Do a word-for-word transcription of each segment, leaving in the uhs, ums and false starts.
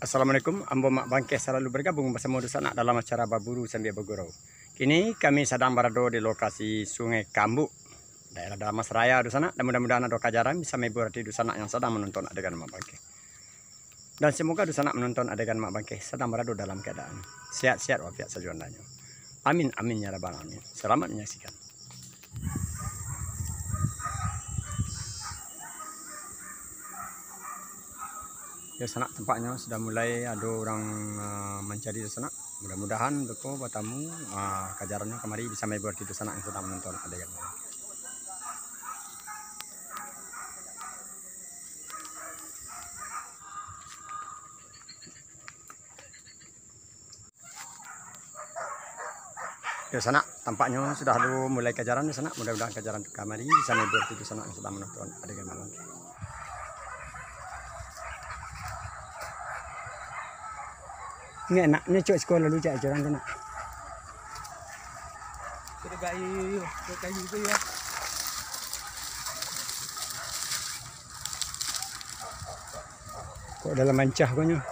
Assalamualaikum, ambo Mak Bangkeh salalu bergabung basamo dunsanak dalam acara Baburu Sambia Bagurau. Kini kami sadang barado di lokasi Sungai Kambuk, daerah Dalamas Raya dunsanak. Dan mudah-mudahan ado kajaran bisa mahibur ati dunsanak yang sadang manonton adegan Mak Bangkeh. Dan semoga dunsanak manonton adegan Mak Bangkeh sadang barado dalam keadaan sehat-sehat wafiat sajo andaknyo. Amin, amin, ya rabbal alamin. Selamat menyaksikan. Yo, sanak, tampaknyo sudah mulai ado urang, ah, mancari dunsanak. Mudah-mudahan beko batamu, ah, kajarannyo kamari bisa mahibur ati dunsanak yang sadang manonton adegan. Yo, sanak, tampaknyo sudah ado mulai kajaran, yo, sanak. Mudah-mudahan kajaran tu kamari bisa mahibur ati dunsanak yang sadang manonton adegan malam. Ini enak, ini cok sekolah lu cak ajaran tu nak. Sudah gayu, yo, yo, yo, kayu tu, yo. Kok dalam mancah konyo.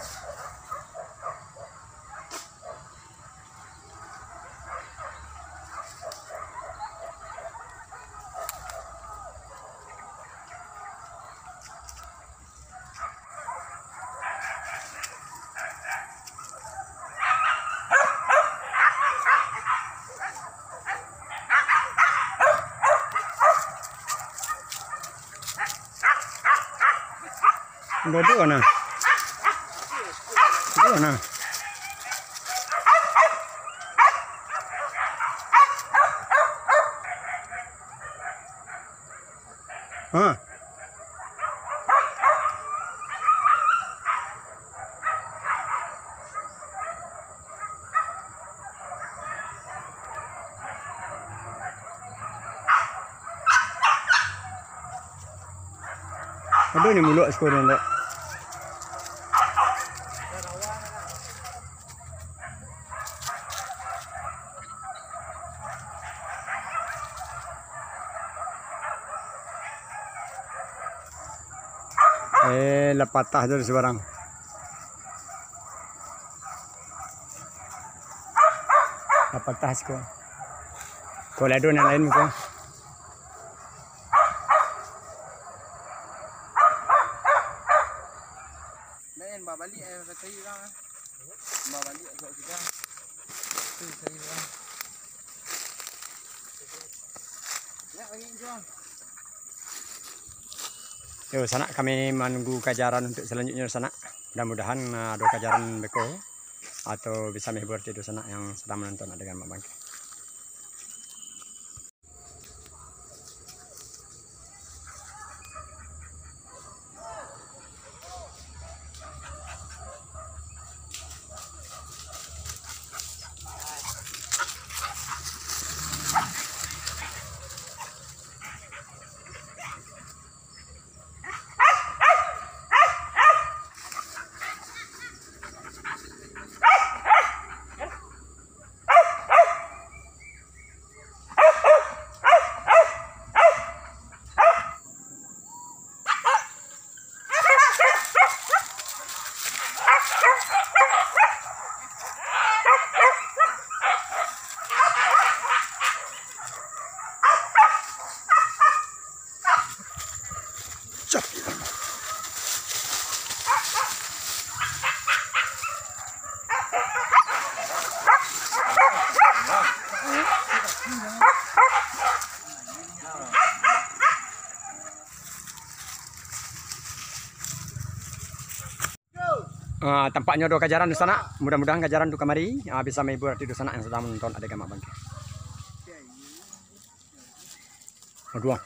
Duduk nah. Duduk nah. Ha. Aduh, ni muluk siko ni, Dek. Eh, lah patah tu di sebarang. Lah patah siko. Kok lah ado nan lain ko. Lain, babalik, eh, ka cari urang, eh. Babalik, ka cari urang. Tu, cari urang. Yo, sanak, kami manunggu kajaran untuk selanjutnya, sanak. Mudah-mudahan, ah, ado kajaran beko atau bisa mahibur ati dunsanak yang sadang manonton adegan Mak Bangkeh. Ah, tampaknyo ado kajaran dunsanak. Mudah-mudahan kajaran tu kamari, ah, bisa mahibur ati dunsanak yang sadang manonton adegan Mak Bangkeh. Aduh.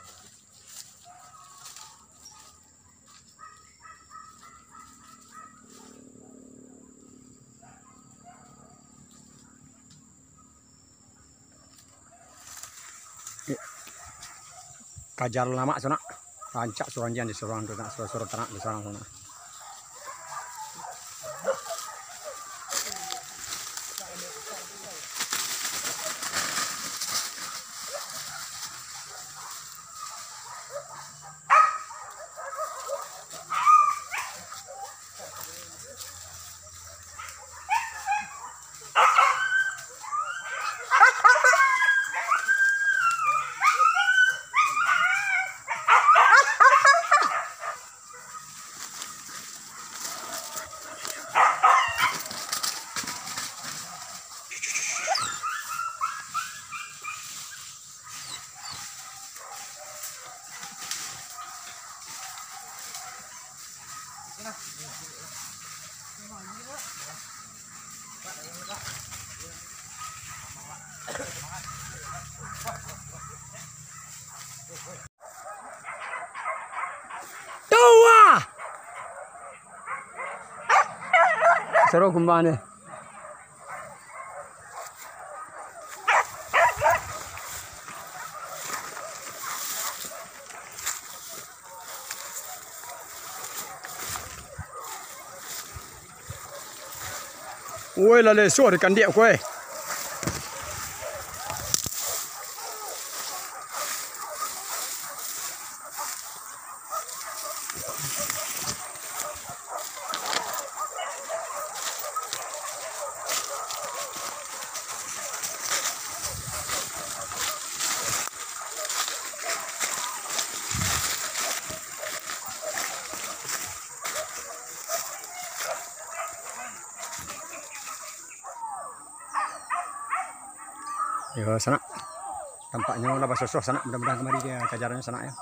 Kajar lamak tu nak. Rancak surang jian di surang tu nak, surang-surang tanak di surang tu nak. Tuah! Seru kumbang ni. Woi, lah lesuah di kandiak ko, eh. Yo, sanak. Tampaknyo lah basosoh, sanak. Mudah-mudahan kamari dia kajarannyo, sanak, yo.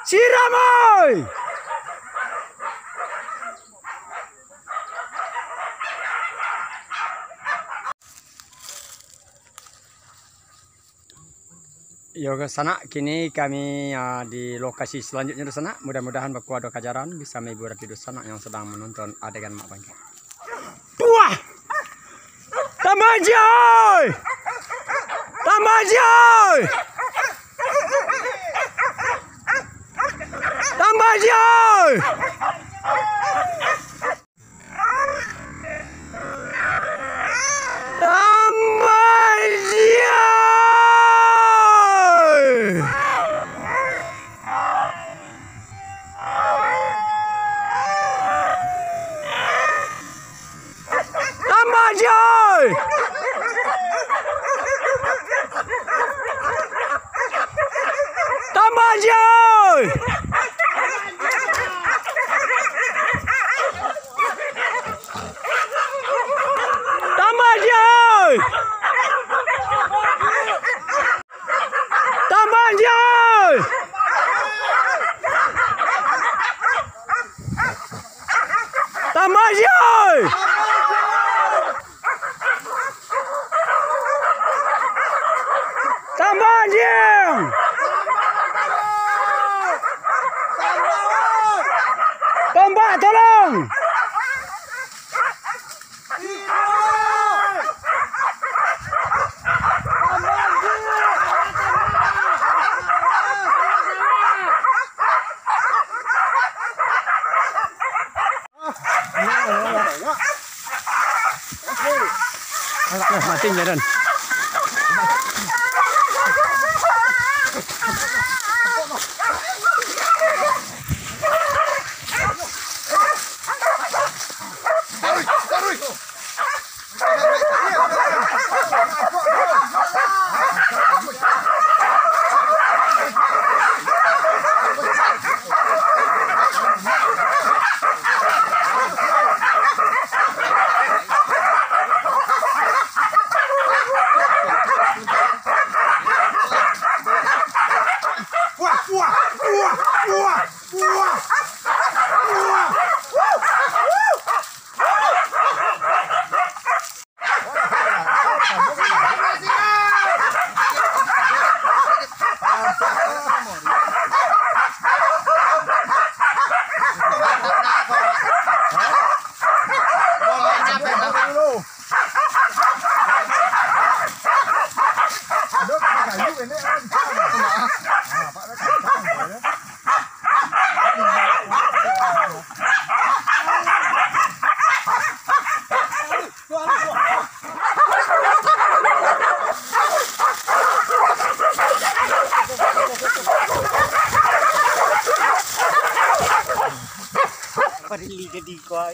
Siram, oi! Yo, sanak, kini kami, ah, di lokasi salanjutnyo, dunsanak. Mudah-mudahan baku ado kajaran bisa mahibur ati dunsanak yang sadang manonton adegan Mak Bangkit. Puah! Tambah aja, oi! Tambah aja, oi! Tambah aja, oi! Tambah aja, oi! Tambah aja, oi! Tambah aja, oi! Tambah aja, oi! Tambah aja, oi! Tambah aja, oi! Tambah, anjiang! Tombak, tolong! Alah, mati nyo, Dan.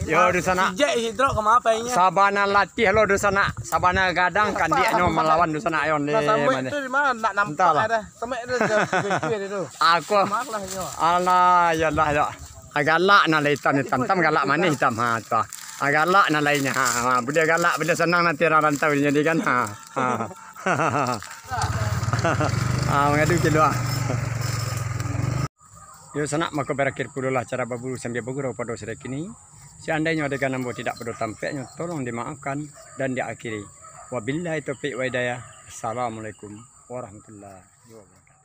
Yo, dunsanak. Sijak isi truk ka ma painyo? Sabana latih lo, dunsanak. Sabana gadang kandiaknyo malawan dunsanak ayo ni. Nah, samuik tu di ma? Nak nampak. Entahlah. Ado. Samuik tu, tu, tu, tu, tu. Aku. Maaf lah, yo. Alah, iyolah, yo. Ah, galak nan lai itam, itam. Itam galak manih, itam. Ha, tu. Ah, galak nan lainyo. Ha, ha. Buliah galak, buliah sanang nanti urang rantau jadi kan. Ha, ha. Ah, mangadu kilo, ah. Yo, sanak, mako barakhir pulolah acara baburu sambia bagurau pado sore kini. Seandainyo adegan ambo tidak pado tampeknyo, tolong dimaafkan dan diakhiri. Wabillahi taufiq wa hidayah. Assalamualaikum warahmatullahi wabarakatuh.